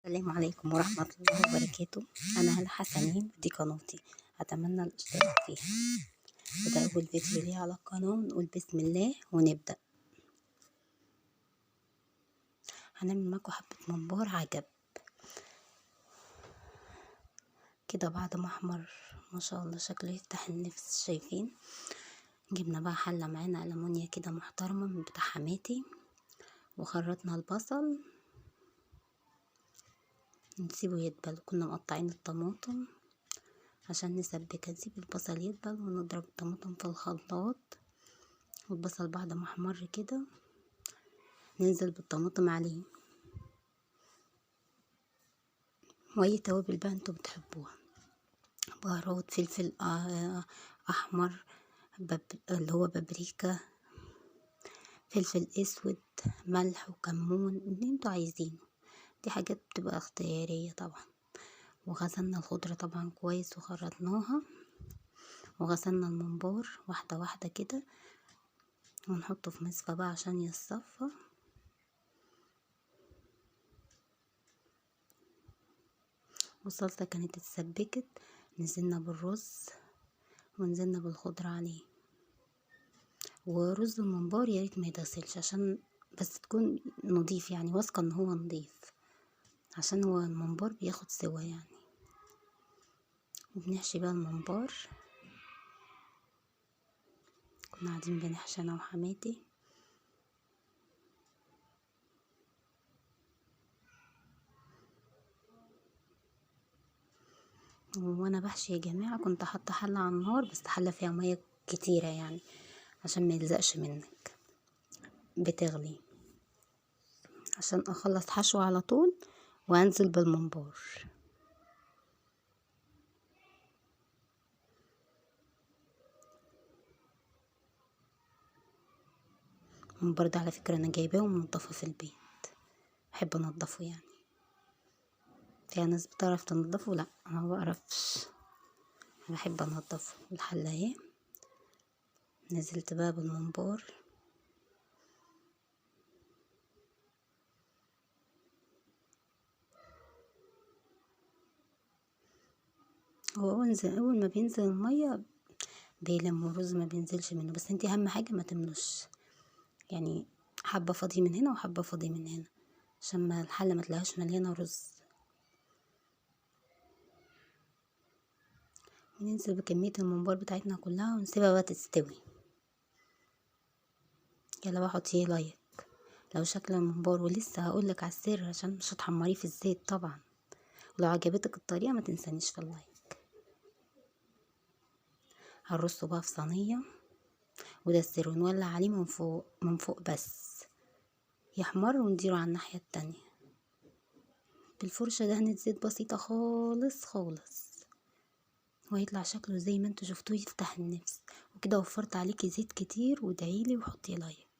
السلام عليكم ورحمة الله وبركاته. أنا هلا حسنين، دي قناتي، أتمنى الاشتراك فيها. وده أول فيديو لي على القناة. نقول بسم الله ونبدأ. هنعمل معاكم حبة ممبار عجب كده بعد ما احمر، ما شاء الله شكله يفتح النفس. شايفين؟ جبنا بقى حلة معانا ألمونيا كده محترمة من بتاع حماتي، وخرطنا البصل نسيبه يدبل. كنا مقطعين الطماطم عشان نسبكها، نسيب البصل يدبل ونضرب الطماطم في الخلاط. والبصل بعد ما احمر كده ننزل بالطماطم عليه، واي توابل بقى انتوا بتحبوها، بهارات، فلفل احمر، اللي هو بابريكا، فلفل اسود، ملح وكمون، اللي انتوا عايزينه. دي حاجات بتبقى اختيارية طبعا. وغسلنا الخضرة طبعا كويس وخرطناها، وغسلنا الممبار واحدة واحدة كده، ونحطه في مصفى بقى عشان يتصفى. والصلصة كانت اتسبكت، نزلنا بالرز ونزلنا بالخضرة عليه. ورز الممبار يا ريت ما يتغسلش، عشان بس تكون نضيف، يعني واثقة ان هو نضيف، عشان هو الممبار بياخد سوا يعني. وبنحشي بقى الممبار، كنا قاعدين بنحشي انا وحماتي. وانا بحشي يا جماعة كنت حاطه حله على النار، بس حله فيها مية كتيرة يعني عشان ما يلزقش منك، بتغلي عشان اخلص حشو على طول وانزل بالممبار. الممبار ده على فكرة انا جايباه ومنضفه في البيت، بحب انضفه يعني. في ناس بتعرف تنضفه، لا انا ما بعرفش، انا بحب انضفه. الحلة اهي، نزلت بقى بالممبار. هو اول ما بينزل المية بيلم، الرز ما بينزلش منه، بس انتي اهم حاجة ما تملوش، يعني حبه فاضي من هنا وحبه فاضي من هنا، عشان ما الحلة ما تلاقيهاش مليانة رز. وننزل بكمية الممبار بتاعتنا كلها ونسيبها بقى تستوي. يلا بقى حطي لايك لو شكل الممبار، ولسه هقولك على السر عشان مش هتحمريه في الزيت طبعا. ولو عجبتك الطريقة ما تنسانيش في ال like. هنرصه بقى في صينية، وده السر، ونولع عليه من فوق، من فوق بس يحمر، ونديره على الناحية التانية بالفرشه. دهنة زيت بسيطة خالص خالص، وهيطلع شكله زي ما انتوا شفتوه يفتح النفس. وكده وفرت عليكي زيت كتير. وادعيلي وحطي like.